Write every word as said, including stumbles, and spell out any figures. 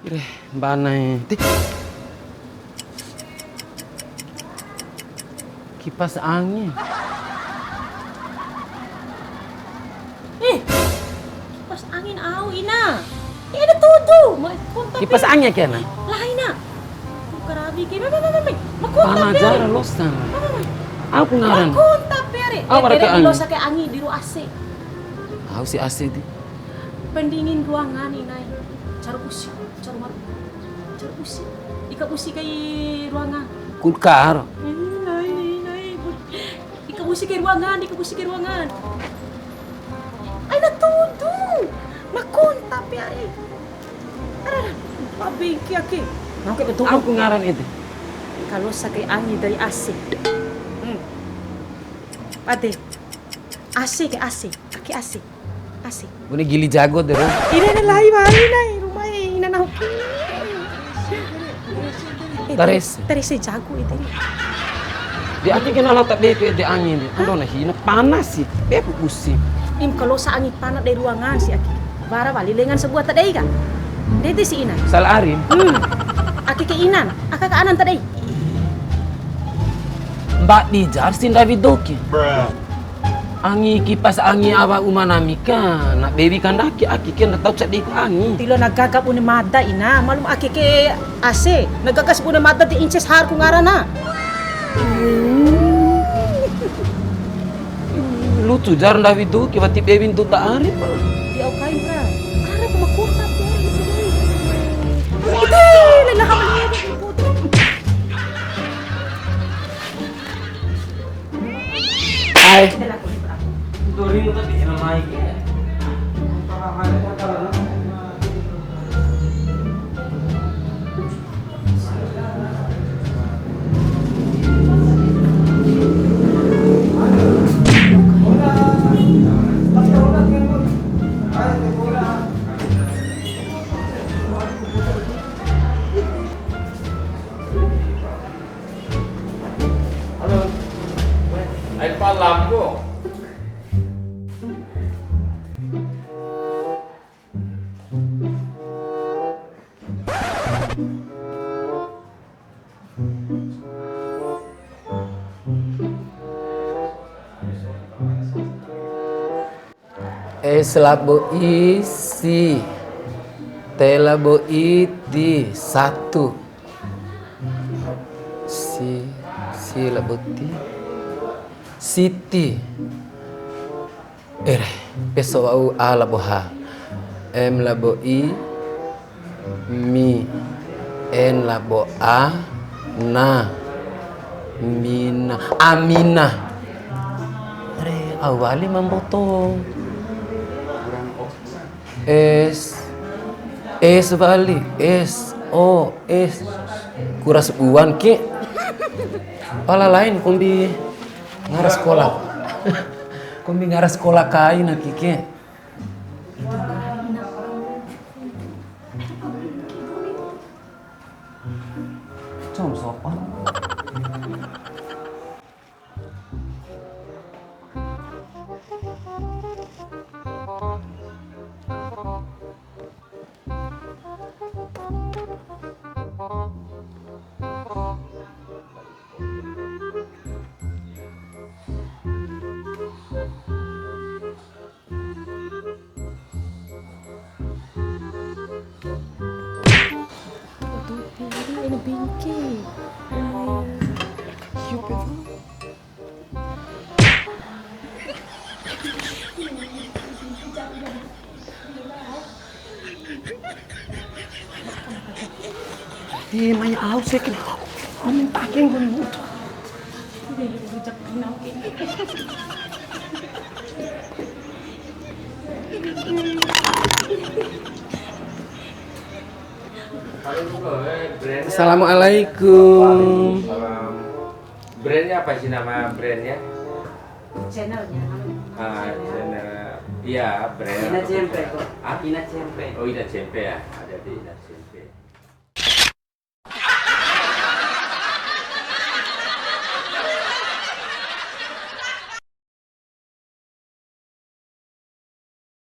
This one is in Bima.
Re, mbana e. Tih. Kipas angin. Eh, kipas angin au, Ina. Eh, ada tudu. Ma kontak. Kipas angin ke, Ina? Lah, Ina. Ku karawi ke. Ma, ma, ma, ma, ma. Ma kontak. Pana jara losan. Ma, ma, ma. Au ku ngaran. Ma kontak, Pere. Au. Eh, wara Pere ke angin. Losa ke angin di ru A C. Au si A C di. Pendingin ruangan, Ina e. Caru usi, caru maru. Caru usi. Ika usi kai ruangan. Kulkar. Ina e, Ina e, Ina e. Ika usi kai ruangan, ika usi kai ruangan. Ai na tudu. Ma kontak pe ai. Ara, pa bengke ake. Nau ke betul. Au ku ngaran ede. Kalosa kai angi dari A C. Hmm. Ade. A C ke A C. Ake A C. A C. Bune gili jago de ro. Ina, ina, lahi wali nai, rumah e, ina nahu. Eh, tarese. Tarese jago ede. Di ake kena lao ta be ku ede angi ni. Hah? Ando na hina panas si. Be ku usi. Im, kalosa angi pana dei ruangan si ake. Wara wali lengan sabua ta dei ka. Ndede si ina. Sala ari. Hmm. Ake ke inan, aka ka anan ta dei. Mbadi jar si ndawi doke. Angi kipas angi awa uma nami ka, na bewi kandake ake ke nda tau cadiku angi. Tilo na gaga bune mada ina, malum ake ke A C, na gaga si bune mada di inces har ku ngarana. Lucu jar ndawi doke, wati bewi ntuta ari pa. Di au kain pra. Ara ku makota pe. Ite, lelah. Ai. Halo. Ai, palambo. S labo I, si. T labo I, ti, satu. Si, si labo ti, siti. Ere, peso wa'u A labo H. M labo I, mi. N labo A, na. Mina, Amina. Re, au wali ma mboto. Es, es wali, es, o, es. Kuras buan ke. Pala lain kombi ngara sekolah. Kombi ngara sekolah kaina ke. Com sopan. Aduh, ini, ini bingki. Ayo, Peva. Eh, mai au sekin. Amin pakai gue butuh. Assalamualaikum. Waalaikumsalam. Brandnya apa sih, nama brandnya? Channelnya. Ah, channel. Iya, brand. Ina apa Cempe, brand? Kok. Ah? Ina Cempe. Oh, Ina Cempe ya. Ada di Ina Cempe.